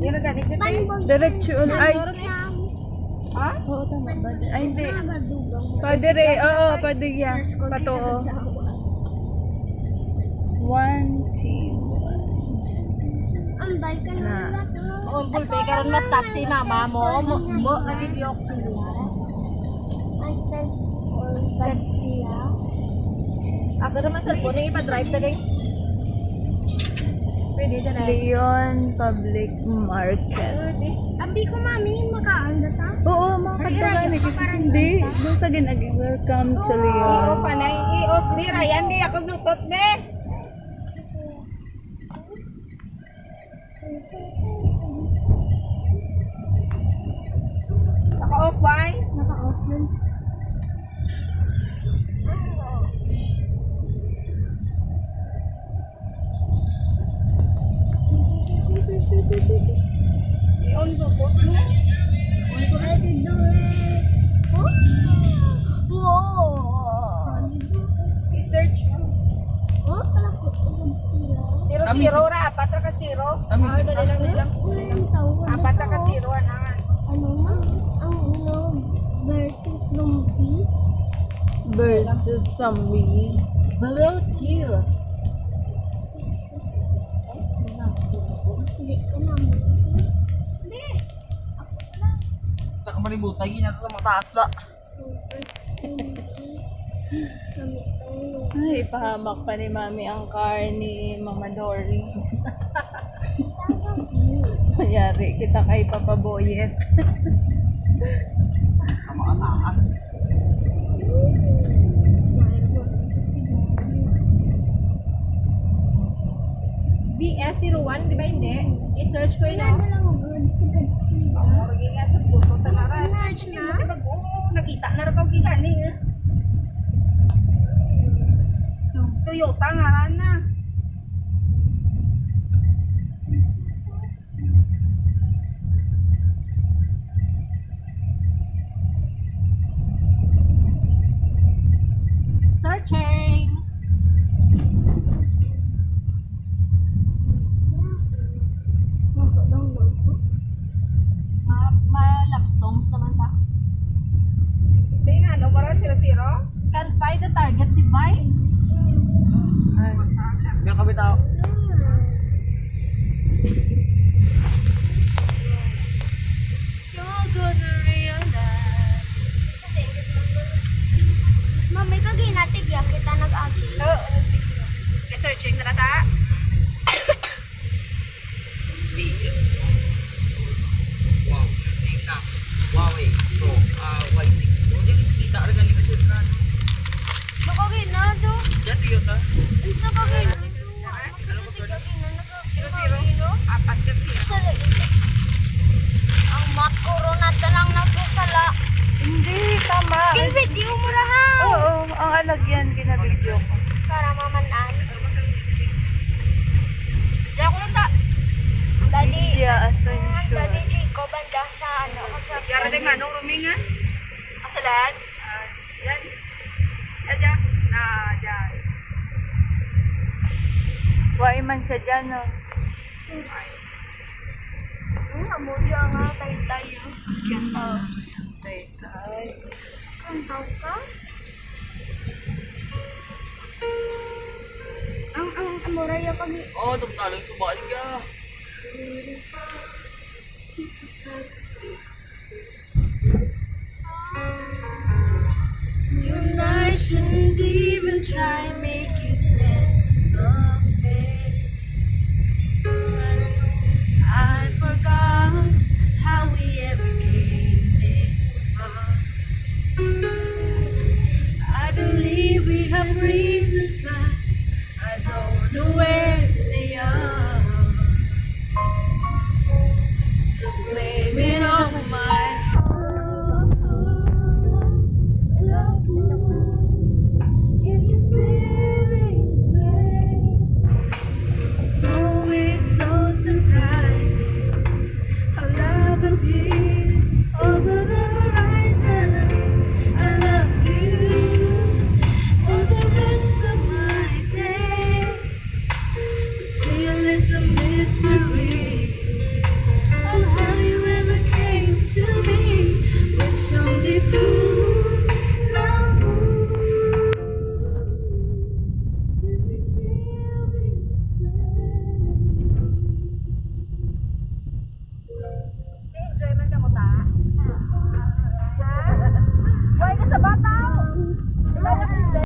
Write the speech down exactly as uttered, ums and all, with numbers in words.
Yan ang ganit dyan, eh. Diretso, ay. Ha? Oo, tama ba? Ay, hindi. Padre, oo, padre, yeah. Patuo. One team, one. Ambal ka na. Na. Oh, Gulbe, karon ma-stop si mama mo. Mo, mo, nagidiyok sila. Ay, thanks all. That's sila. Ako naman cellphone, yung ipa-drive na din. Pwede dyan eh. Leon Public Market. Abi ko, mami, makaon na ta? Oo, makakadto ka na. Hindi. Doon sa ginagi, "Welcome to Leon." Oo, panay. I-off, Mira. Yan, di ako Bluetooth, be. Naka-off, why? Naka-off yun. I-on ko po. I-on ko. Ay, si Dore. Oh? Wow. I-search mo. Oh, pala ko tulog sila. Zero, zero ra, apat ra ka zero. Tamis. Ah, dali lang, dali lang. Ulan tawag. Apat ra ka zero, anak. Ano na? Ang love versus zombie. Versus zombie. Below two. Hindi ka na mo. Hindi. Ako pala. Taka manibutay, yun nato sa mataas na. Ay, ipahamak pa ni Mami ang car ni Mama Dory. Mayari kita kay Papa Boyet. Ang mga taas. B S zero one, di ba hindi? I-search ko yun, Wala no? na lang ang good sa Godzilla. Ang mga nga sa photo, tanga ra. Search na. Nakita na ra ko gigani, eh. Toyota nga ra na. Searching. Ma, ma love songs naman ta. Di nga, no? Mura zero zero? Can find the target device. Ay, may kabitaw. You're gonna realize. Mami, kagi natigya kita nag-agi. Oo. Searching na ta. B S. Wow, tingnan. Huawei Pro, ah, Y six. Oh, di kita ra gani kasulod na. Makagi na do. Yan, Toyota. Unsa kagi na do? Ano ko, sorry? Zero, zero. Apat ka siya. Sa lagi. Ang map ko ron na talang nagkasala. Hindi, tama. Yung video mo ra, ha? Oo, ang alagyan, ginabidyo ko. Para mamanan. Diyan ko lang ta. Daddy, Lydia Asuncion. Daddy Jacob, banda sa ano, sa Yara de Manong Ruming, ha? Kasalad? Ah, yan. Yan, yan. Na, yan. Wai man siya dyan, no? Ay. Ang amo dyan nga, tay-tay, oh. Yan, oh. Tay-tay. Ang tawag ka? Ang, ang, ang mura yung pag- Oh, itong talang subain ka. You and I shouldn't even try making sense of it. I forgot how we ever came this far. I believe we have reasons, but I don't know where they are.